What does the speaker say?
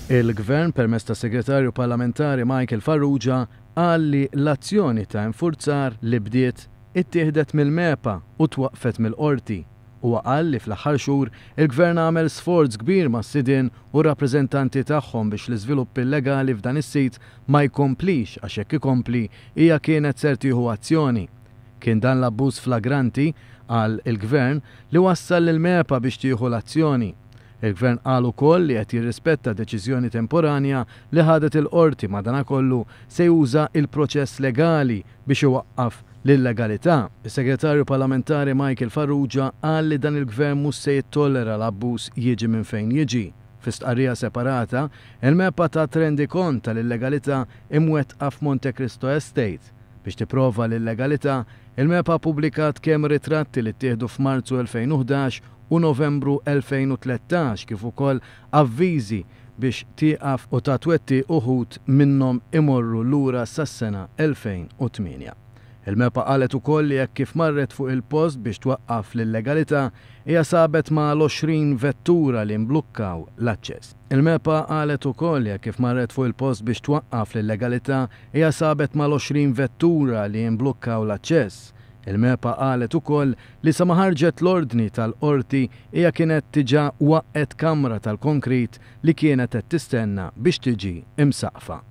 Il-Gvern permezz tas-Segretarju Parlamentari Michael Farrugia qal li l-azzjoni ta' infurzar li bdiet ittieħdet mill-MEPA u twaqqfet mill-Qorti. Huwa qal li fl-aħħar xhur il-Gvern għamel sforz kbir mas-sidien u r-rappreżentanti tagħhom biex l-iżvilupp illegali f'dan is-sit ma jkomplix għax jekk ikompli hija kienet ser tieħu azzjoni. Kien dan l-abbuż flagranti, qal il-Gvern, li wassal lill-MEPA biex tieħu l-azzjoni. Il-Gvern qal ukoll li qed jirrispetta deċiżjoni temporanja li ħadet il-Qorti madanakollu se juża il-proċess legali biex iwaqqaf l-illegalità. Is-Segretarju Parlamentari Michael Farrugia qal li dan il-Gvern mhux se jittollera l-abbuż jiġi minn fejn jiġi. Fi stqarrija separata, il-MEPA tat rendikont tal-illegalità imwettqa f'Monte Cristo Estate. Biex tipprova l-illegalità, il-MEPA ppubblikat kemm ritratti li ttieħdu f'Marzu 2011 u Novembru 2013 kif ukoll avviżi biex tieqaf u ta' twettiq uħud minnhom imorru lura sas-sena 2008. Il-MEPA qalet ukoll li hekk kif marret fuq il-post biex twaqqaf l-illegalità, hija sabet mal-20 vettura li mblukkaw l-aċċess. Il-MEPA qalet ukoll li hekk kif marret fuq il-post biex twaqqaf l-illegalità, hija sabet mal-20 vettura li mblukkaw l-aċċess. Il-MEPA qalet ukoll li sa ma ħarġet l-ordni tal-Qorti hija kienet diġà waqqgħet kamra tal-konkrit li kienet qed tistenna biex tiġi msaqqfa.